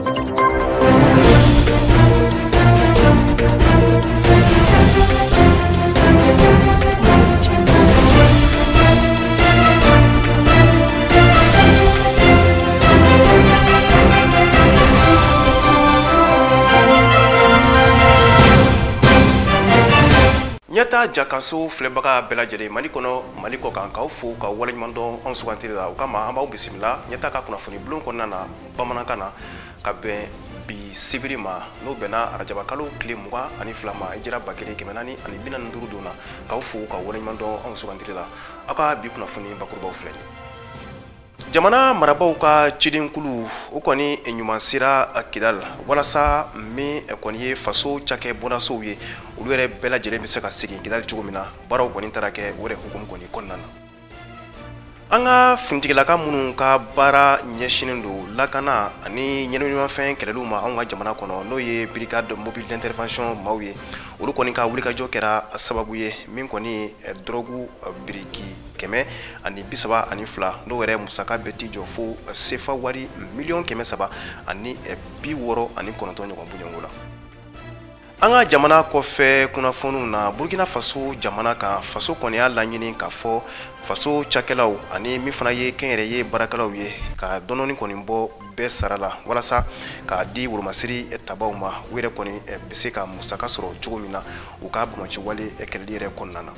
Ɲɛta jakaso filɛbaga bɛɛ lajɛlen Mali kɔnɔ Mali kɔ kan k'aw fo ka waleɲuman dɔn anw sugantili la o kama an b'aw bisimila ɲɛta ka kunnafoni bulon kɔnɔna na bamanankan na ka bɛn bi sibiri ma n'o bɛnna arajabakalo tile 22 ma hijira 1445 don na k'aw fo ka waleɲuman dɔn anw sugantili la aw ka bi kunnafoni bakurubaw filɛ nin jamana marabaw ka cidenkulu o kɔni ɲuman sera Kidal walasa min kɔni ye faso cakɛ bɔnnasow ye olu yɛrɛ bɛɛ lajɛlen bɛ se ka segin Kidal cogo min na baaraw kɔni taara kɛ o yɛrɛ hukumu kɔni kɔnɔna na an ka finitigilaka minnu ka baara ɲɛsinnen don lakana ani ɲɛnaminimafɛn kɛlɛliw ma anw ka jamana kɔnɔ n'o ye brigade mobile d'intervention maaw ye olu kɔni ka wulikajɔ kɛra sababu ye min kɔni dɔrɔgu biriki 132 n'o yɛrɛ musaka bɛ t'i jɔ fo sefa wari miliyɔn 369 ɲɔgɔn bɔɲɔgɔnko la. An ka jamana kɔfɛ kunnafoniw na Burkina Faso jamana kan faso kɔni y'a laɲini k'a fɔ faso cakɛlaw ani min fana ye kɛnyɛrɛye baarakɛlaw ye ka dɔɔni kɔni bɔ bɛɛ sara la walasa k'a di wolomasiri tabaw ma u yɛrɛ kɔni bɛ se ka musaka sɔrɔ cogo min na u ka banbaanci wale kɛlɛli yɛrɛ kɔnɔna na.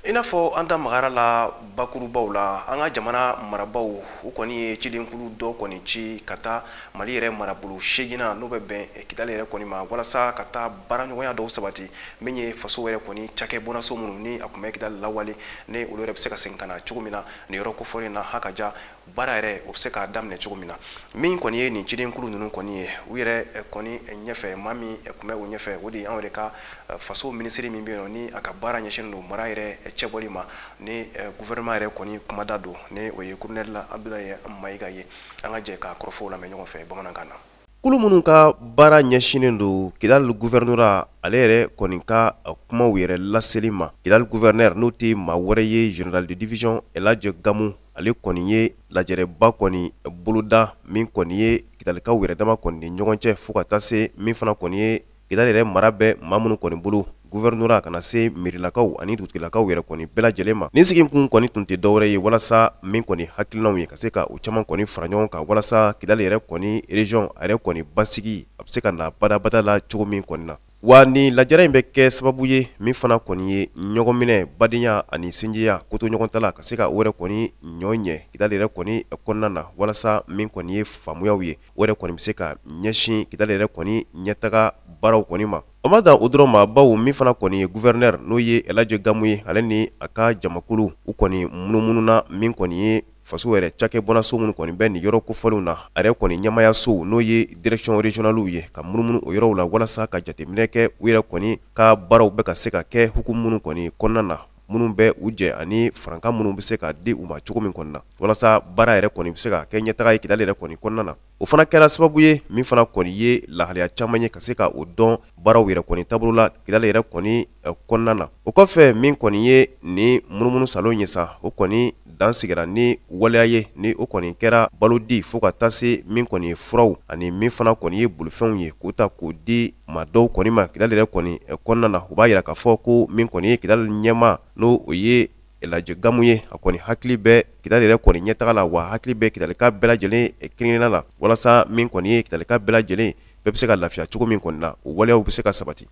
I n'a fɔ an da magara la bakurubaw la an ka jamana marabaw u kɔni ye cidenkulu dɔ kɔni ci ka taa Mali yɛrɛ marabolo 8nan n'o bɛ bɛn Kidal yɛrɛ kɔni ma walasa ka taa baaraɲɔgɔnya dɔw sabati min ye faso yɛrɛ kɔni cakɛ bɔnnaso minnu ni a tun bɛ Kidal lawale ni olu yɛrɛ bɛ se ka segin ka na cogo min na nin yɔrɔ kofɔlen na ha ka ja baara yɛrɛ o bɛ se k'a daminɛ cogo min na min kɔni ye nin cidenkulu ninnu kɔni ye u yɛrɛ kɔni ɲɛfɛ maa min tun bɛ u ɲɛfɛ o de ye anw yɛrɛ ka faso minisiri min bɛ yen nɔ ni a ka baara ɲɛsinnen don mara yɛrɛ cɛbɔli ma ni gouvernement yɛrɛ kɔni kumada don ni o ye colonel Abdoulaye Mayiga ye an ka jɛ ka kɔrɔfɔw lamɛn ɲɔgɔn fɛ bamanankan na. Kulu minnu ka baara ɲɛsinnen don Kidal gouvernorat ale yɛrɛ kɔni ka kumaw yɛrɛ laseli ma Kidal gouverneur n'o tɛ maa wɛrɛ ye général de division Elhadj Gamou ale kɔni ye lajɛrɛba kɔni boloda min kɔni ye Kidalikaw yɛrɛ dama kɔni ni ɲɔgɔn cɛ fo ka taa se min fana kɔni ye Kidal yɛrɛ mara bɛ maa minnu kɔni bolo gouvernorat ka na se mairilakaw ani dugutigilakaw yɛrɛ kɔni bɛɛ lajɛlen ma nin sigi kun kɔni tun tɛ dɔwɛrɛ ye walasa min kɔni hakilinaw ye ka se ka o caman kɔni fara ɲɔgɔn kan walasa Kidal yɛrɛ kɔni région a yɛrɛ kɔni basigi a bɛ se ka na badabada la cogo min kɔni na wa nin lajɛrɛ in bɛ kɛ sababu ye min fana kɔni ye ɲɔgɔnminɛ badenya ani sinjiya kotoɲɔgɔntala ka se ka o yɛrɛ kɔni ɲɔ ɲɛ Kidal yɛrɛ kɔni kɔnɔna na walasa min kɔni ye faamuyaw ye o yɛrɛ kɔni bɛ se ka ɲɛsin Kidal yɛrɛ kɔni ɲɛtaga baaraw kɔni ma o ma dan o dɔrɔn ma bawo min fana kɔni ye gouverneur n'o ye Elhadj Gamou ye ale ni a ka jamakulu u kɔni munumununa min kɔni ye faso yɛrɛ cakɛ bɔnnaso minnu kɔni bɛ nin yɔrɔ kofɔlenw na a yɛrɛ kɔni ɲɛmayasow n'o ye direction régionale ye ka munumunu o yɔrɔw la walasa ka jateminɛ kɛ u yɛrɛ kɔni ka baaraw bɛ ka se ka kɛ hukumu minnu kɔni kɔnɔna na minnu bɛ u jɛ ani farankan minnu bɛ se ka di u ma cogo min kɔni na walasa baara yɛrɛ kɔni bɛ se ka kɛ ɲɛtaga ye Kidal yɛrɛ kɔni kɔnɔna na o fana kɛra sababu ye min fana kɔni ye lahalaya caman ye ka se ka o dɔn baaraw yɛrɛ kɔni taabolo la Kidal yɛrɛ kɔni kɔnɔna na o kɔfɛ min kɔni ye nin munumunu salon ye sa o kɔni dan sigira ni waleya ye ni o kɔni kɛra balo di fo ka taa se min kɔni ye furaw ani min fana kɔni ye bolifɛnw ye k'o ta k'o di maa dɔw kɔni ma Kidal yɛrɛ kɔni kɔnɔna na u b'a yira k'a fɔ ko min kɔni ye Kidal ɲɛmaa n'o o ye Elhadj Gamou ye a kɔni hakili bɛ Kidal yɛrɛ kɔni ɲɛtaga la wa hakili bɛ Kidalika bɛɛ lajɛlen kelenkelenna la walasa min kɔni ye Kidalika bɛɛ lajɛlen bɛɛ bɛ se ka lafiya cogo min kɔni na o waleyaw bɛ se ka sabati.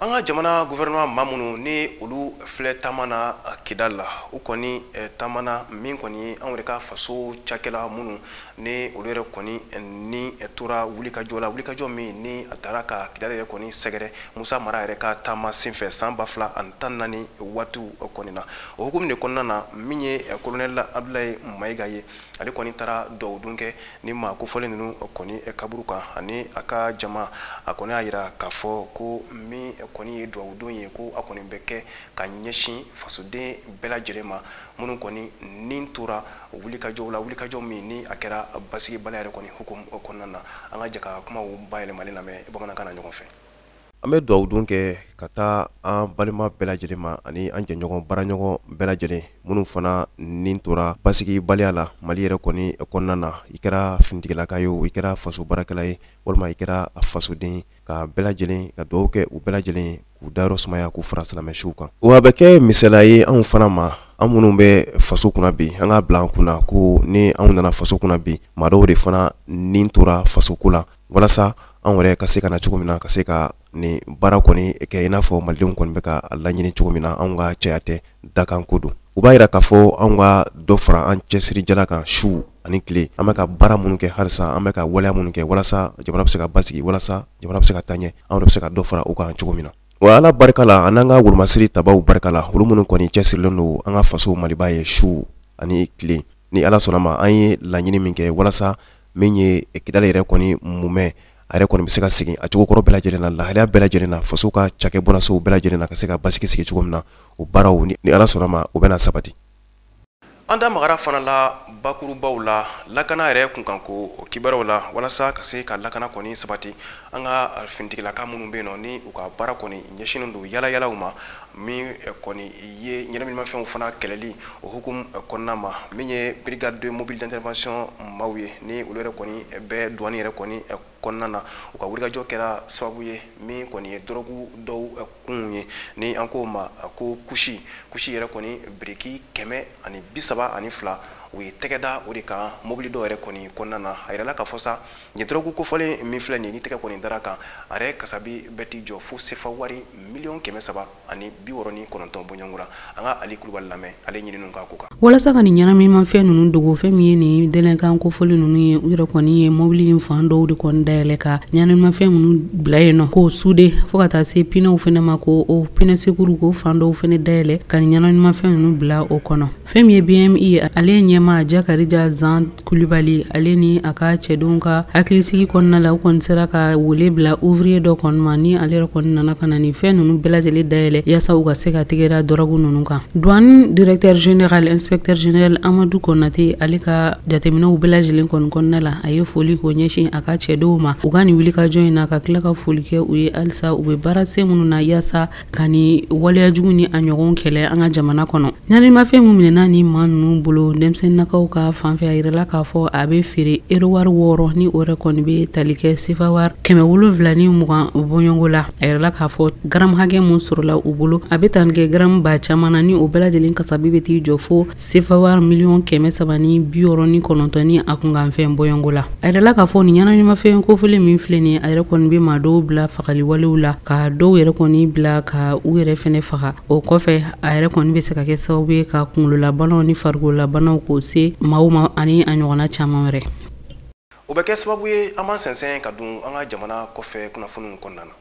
An ka jamana gouvernement maa minnu ni olu filɛ taama na Kidal la u kɔni taamana min kɔni ye anw yɛrɛ ka faso cakɛla minnu ni olu yɛrɛ kɔni ni tora wulikajɔ la wulikajɔ min ni a taara ka Kidal yɛrɛ kɔni sɛgɛrɛ Musa Mara yɛrɛ ka taama senfɛ san 2014 waatiw kɔni na o hukumu de kɔnɔna na min ye colonel Abdoulaye Mayiga ye ale kɔni taara duwawu don kɛ ni maa kofɔlen ninnu kɔni kaburu kan ani a ka jama a kɔni y'a yira k'a fɔ ko min kɔni ye duwawu don ye ko a kɔni bɛ kɛ ka ɲɛsin fasoden bɛɛ lajɛlen ma minnu kɔni ni tora wulikajɔw la wulikajɔ min ni a kɛra basigibaliya yɛrɛ kɔni hukumu kɔnɔna na an ka jɛ ka kumaw bayɛlɛmalen lamɛn bamanankan na ɲɔgɔn fɛ. An bɛ dugawu don kɛ ka taa an balima bɛɛ lajɛlen ma ani an jɛɲɔgɔn baaraɲɔgɔn bɛɛ lajɛlen minnu fana nin tora basigibaliya la Mali yɛrɛ kɔni kɔnɔna na. I kɛra finitigilaka ye o, i kɛra faso baarakɛla ye, walima i kɛra fasoden ye, ka bɛɛ lajɛlen ka dugawu kɛ u bɛɛ lajɛlen ye k'u dayɔrɔ sumaya, k'u fara silamɛsiw kan. Wa a bɛ kɛ misaliya ye anw fana ma, an minnu bɛ faso kunna bi, an k'a bila an kunna ko ni anw nana faso kunna bi, maa dɔw de fana nin tora fasoko la, walasa anw yɛrɛ ka se ka na cogo min na, ka se ka nin baara kɔni kɛ i n'a fɔ malidenw kɔni bɛ ka laɲini cogo min na. Anw ka caya tɛ, dakan ko don. U b'a yira k'a fɔ anw ka dɔ fara an cɛsirijala kan su ani tile. An bɛ ka baara minnu kɛ halisa, an bɛ ka waleya minnu kɛ walasa jamana bɛ se ka basigi, walasa jamana bɛ se ka taa ɲɛ, anw yɛrɛ bɛ se ka dɔ fara o kan cogo min na. Wa Ala barika la, an n'an ka wolomasiri tabaw barika la, olu minnu kɔni cɛsirilen don an ka faso Maliba ye su ani tile, ni Ala sɔnna ma, an ye laɲini min kɛ walasa min ye Kidali yɛrɛ kɔni mumɛ, a yɛrɛ kɔni bɛ se ka segin a cogo kɔrɔ bɛɛ lajɛlen na, lahalaya bɛɛ lajɛlen na, faso ka cakɛbɔnasow bɛɛ lajɛlen na ka se ka basigi sigi cogo min na, o baaraw ni Ala sɔnna ma, o bɛna sabati. An da magara fana la bakurubaw la, lakana yɛrɛ kunkanko o kibaruyaw la, walasa ka se ka lakana kɔni sabati. An ka finitigilaka minnu bɛ yen nɔ, ni u ka baara kɔni ɲɛsinnen don yalayalaw ma, min kɔni ye ɲɛnaminimafɛnw fana kɛlɛli o hukumu kɔnɔna ma, min ye brigade de mobile d'intervention maaw ye, ni olu yɛrɛ kɔni bɛ douane yɛrɛ kɔni kɔnɔna na, u ka wulikajɔ kɛra sababu ye min kɔni ye dɔrɔgu dɔw kunw ye, ni an k'o ma ko kusi. Kusi yɛrɛ kɔni biriki 132, u ye tɛgɛ da o de kan mobili dɔw yɛrɛ kɔni kɔnɔna na. A yirala k'a fɔ sa, nin dɔrɔgu kofɔlen min filɛ nin ye, ni tɛgɛ kɔni dara kan, a yɛrɛ kasabi bɛɛ t'i jɔ fo sefa wari 369 miliyɔn bɔɲɔgɔnko la. An ka Ali Kulubali lamɛn, ale ɲininiw k'a ko kan. Walasa ka nin ɲɛnaminimafɛn ninnu dogo, fɛn min ye nin délinquant kofɔlen ninnu ye, u yɛrɛ kɔni ye mobili in fan dɔw de kɔni dayɛlɛ ka ɲɛnaminimafɛn ninnu bila yen nɔ, k'o souder, fo ka taa se pneuw fɛnɛ ma, ko o pneu secours k'o fan dɔw fɛnɛ dayɛlɛ ka nin ɲɛnaminimafɛn ninnu bila o kɔnɔ. Fɛn min ye BMI ye, ale ɲɛma Jakarija Zan Kulibali, ale ni a ka cɛdenw ka hakilisigi kɔnɔna la, u kɔni sera ka wele bila ouvrier dɔ kɔni ma, ni ale yɛrɛ kɔni nana ka na nin fɛn ninnu bɛɛ lajɛlen dayɛlɛ yaasa u ka se ka tɛgɛra dɔrɔgu ninnu kan. Douane directeur général, inspecteur général Amadu Konate, ale ka jateminɛw bɛɛ lajɛlen kɔni kɔnɔna la, a ye foli k'o ɲɛsin a ka cɛdenw ma u ka nin wulikajɔ in na, ka tila ka foli kɛ u ye halisa u bɛ baara se minnu na yaasa ka ni waleyajugu ni a ɲɔgɔn kɛlɛ an ka jamana kɔnɔ. Ɲɛnaminimafɛn min minɛna ni maa ninnu bolo, denmisɛnninnakaw ka fanfɛ, a yirala k'a fɔ a bɛ feere euro wari 6, ni o yɛrɛ kɔni bɛ tali kɛ sefa wari 720 bɔɲɔgɔnko la. A yirala k'a fɔ garamu hakɛ mun sɔrɔla u bolo, a bɛ tali kɛ garamu ba caman na, ni o bɛɛ lajɛlen kasabi bɛ t'i jɔ fo sefa wari 369 miliyɔn ni a kunkanfɛn bɔɲɔgɔnko la. A yirala k'a fɔ nin ɲɛnaminimafɛn kofɔlen min filɛ nin ye, a yɛrɛ kɔni bɛ maa dɔw bila fagali walew la, ka dɔw yɛrɛ kɔni bila ka u yɛrɛ fɛnɛ faga. O kɔfɛ, a yɛrɛ kɔni bɛ se ka kɛ sababu ye ka kunkololabanaw ni farikololabanaw k'o se maaw ma, ani a ɲɔgɔnna caman wɛrɛ. O bɛ kɛ sababu ye an b'an sɛnsɛn ka don an ka jamana kɔfɛ kunnafoniw kɔnɔna na.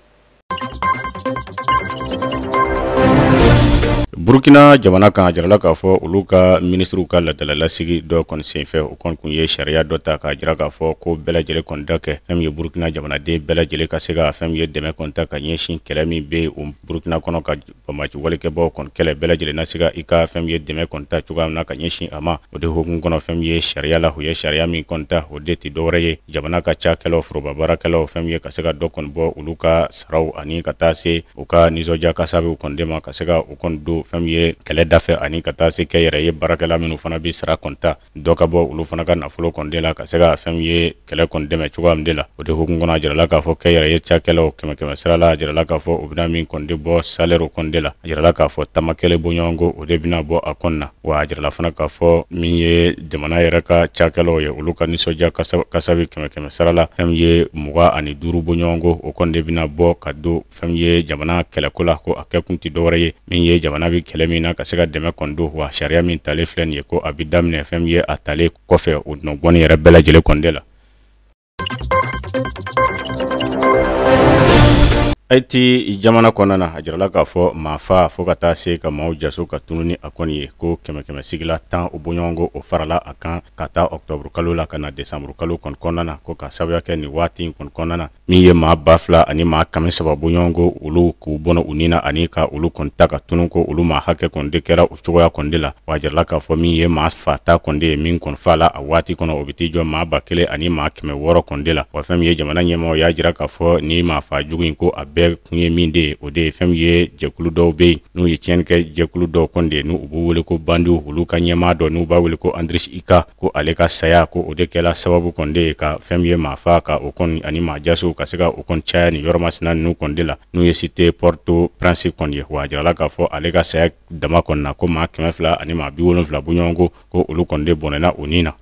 Burukina jamana kan, a jirala k'a fɔ olu ka minisiriw ka ladalalasigi dɔ kɔni senfɛ, o kɔni kun ye sariya dɔ ta k'a jira k'a fɔ ko bɛɛ lajɛlen kɔni da kɛ fɛn min ye Burukina jamanaden bɛɛ lajɛlen ka se ka fɛn min ye dɛmɛ kɔni ta ka ɲɛsin kɛlɛ min bɛ o Burukina kɔnɔ ka bamaci walikɛbaw kɔni kɛlɛ, bɛɛ lajɛlen na se ka i ka fɛn min ye dɛmɛ kɔni ta cogoya min na ka ɲɛsin a ma. O de hukumu kɔnɔ, fɛn min ye sariya la, o ye sariya min kɔni ta, o de tɛ dɔwɛrɛ ye jamana ka cakɛlaw, foroba baarakɛlaw, fɛn min ye ka se ka dɔ kɔni bɔ olu ka saraw ani ka taa se u ka nisɔndiya kasabiw kɔni de ma, ka se ka u kɔni don fɛn min ye kɛlɛ dafɛ, ani ka taa se kɛ yɛrɛ ye baarakɛla minnu fana bɛ sara kɔni ta, dɔ ka bɔ olu fana ka nafolo kɔni de la, ka se ka fɛn min ye kɛlɛ kɔni dɛmɛ cogoya min de la. O de hukumu kɔnɔ, a jirala k'a fɔ kɛ yɛrɛ ye cakɛlaw, kɛmɛ kɛmɛ sira la, a jirala k'a fɔ u bɛna min kɔni de bɔ salaire kɔni de la, a jirala k'a fɔ tama kelen bɔɲɔgɔnko o de bɛna bɔ a kɔni na. Wa a jirala fana k'a fɔ min ye jamana yɛrɛ ka cakɛlaw ye, olu ka nisɔndiya kasabi, kɛmɛ kɛmɛ sara la, fɛn min ye 25 bɔɲɔgɔnko, o kɔni de bɛna bɔ ka don fɛn min ye jamana kɛlɛko la, ko a kɛ kun tɛ dɔwɛrɛ ye min ye jamana bɛ kɛlɛ min na, ka se ka dɛmɛ kɔni don. Wa sariya min talen filɛ nin ye, ko a bɛ daminɛ fɛn min ye a talen kɔfɛ, o nɔgɔni yɛrɛ bɛɛ lajɛlen kɔni de la. Haïti jamana kɔnɔna na, a jirala k'a fɔ maafa fo ka taa se ka maaw jaso ka tunu ni a kɔni ye, ko kɛmɛ kɛmɛ sigila 10 o bɔɲɔgɔnko o farala a kan ka taa octobre kalo la ka na décembre kalo kɔni kɔnɔna na, ko ka sababuya kɛ nin waati in kɔni kɔnɔna na, min ye maa 2100 bɔɲɔgɔnko, olu k'u bɔnɔ u ni na ani ka olu kɔni ta ka tunu, ko olu maa hakɛ kɔni de kɛra o cogoya kɔni de la. Wa a jirala k'a fɔ min ye maa fata kɔni de ye min kɔni fa la a waati kɔnɔ, o bɛ t'i jɔ maa 1600 kɔni de la. Wa fɛn min ye jamana ɲɛmɔgɔ y'a jira k'a fɔ ni maa fa jugu in, ko a bɛɛ bɛɛ kun ye min de ye, o de ye fɛn min ye jɛkulu dɔw bɛ yen n'u ye tiɲɛni kɛ jɛkulu dɔw kɔni de ye, n'u b'u wele ko bandiw, olu ka ɲɛmaa dɔ n'u b'a wele ko Andris Ika, ko ale ka saya ko o de kɛla sababu kɔni de ye ka fɛn min ye maa fa ka o kɔni ani maa jasow ka se ka o kɔni caya nin yɔrɔ masina ninnu kɔni de la, n'u ye cité Port-au-Prince kɔni ye. Wa a jirala k'a fɔ ale ka saya dama kɔni na ko maa 200 ani maa 70 bɔɲɔgɔnko ko olu kɔni de bɔnɛna o ni na.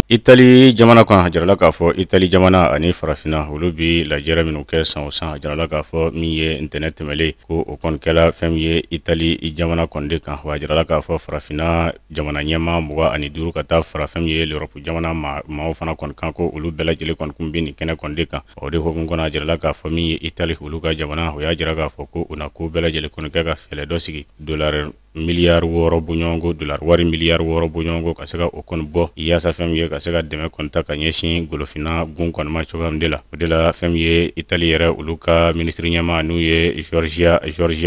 Itali jamana kan, a jirala k'a fɔ Itali jamana ani farafinna olu bi lajɛrɛ minnu kɛ san o san, a jirala k'a fɔ min ye ntɛnɛn tɛmɛlen ko o kɔni kɛla fɛn min ye Itali jamana kɔni de kan. Wa a jirala k'a fɔ farafinna jamana ɲɛmaa 25 ka taa fara fɛn min ye l'Europe jamana maaw fana kɔni kan, ko olu bɛɛ lajɛlen kɔni kun bɛ nin kɛnɛ kɔni de kan. O de hukumu kɔnɔ, a jirala k'a fɔ min ye Itali olu ka jamana, o y'a jira k'a fɔ ko u na ko bɛɛ lajɛlen kɔni kɛ ka fɛɛrɛ dɔ sigi dollar miliyari 6 bɔɲɔgɔnko, dollar wari miliyari 6 bɔɲɔgɔnko ka se ka o kɔni bɔ yaasa fɛn min ye ka se ka dɛmɛ kɔni ta ka ɲɛsin golofinna gun kɔni ma cogoya min de la. O de la fɛn min ye Itali yɛrɛ olu ka minisiri ɲɛmaa n'u ye Georgia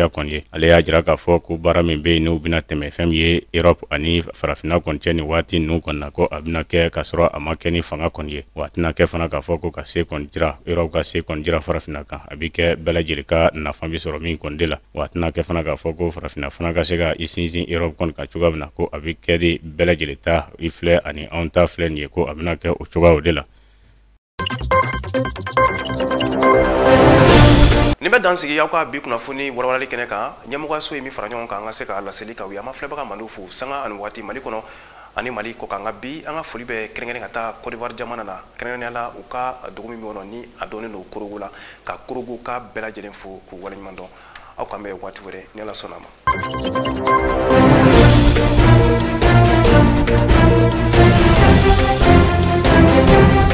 kɔni ye, ale y'a jira k'a fɔ ko baara min bɛ yen n'u bɛna tɛmɛ fɛn min ye Europe ani farafinna kɔni cɛ nin waati ninnu kɔni na, ko a bɛna kɛ k'a sɔrɔ a ma kɛ ni fanga kɔni ye, wa a tɛna kɛ fana k'a fɔ ko ka se kɔni jira Europe ka se kɔni jira farafinna kan, a bɛ kɛ bɛɛ lajɛlen ka nafa bɛ sɔrɔ min kɔni de la. Wa a tɛna kɛ fana k'a fɔ ko farafinna fana ka se ka i sinsin Europe kɔni kan cogoya min na, ko a bɛ kɛ de bɛɛ lajɛlen ta i filɛ ani anw ta filɛ nin ye, ko a bɛna kɛ o cogoya de la. Nin bɛ dan sigi aw ka bi kunnafoni walawalali kɛnɛ kan. Ɲɛmɔgɔyaso ye min fara ɲɔgɔn kan an ka se ka laseli k'aw ye. An ma filɛbaga mandiw fo sanga ani waati Mali kɔnɔ ani Mali kɔ kan. Nka bi an ka foli bɛ kɛrɛnkɛrɛn ka taa Côte d'Ivoire jamana na, kɛrɛnkɛrɛnnenya la u ka dugu min bɛ yen nɔ ni a dɔnnen don Korogo la, ka Korogo ka bɛɛ lajɛlen fo k'u waleɲuman dɔn. Aw k'an bɛn waati wɛrɛ ni Ala sɔnna a ma.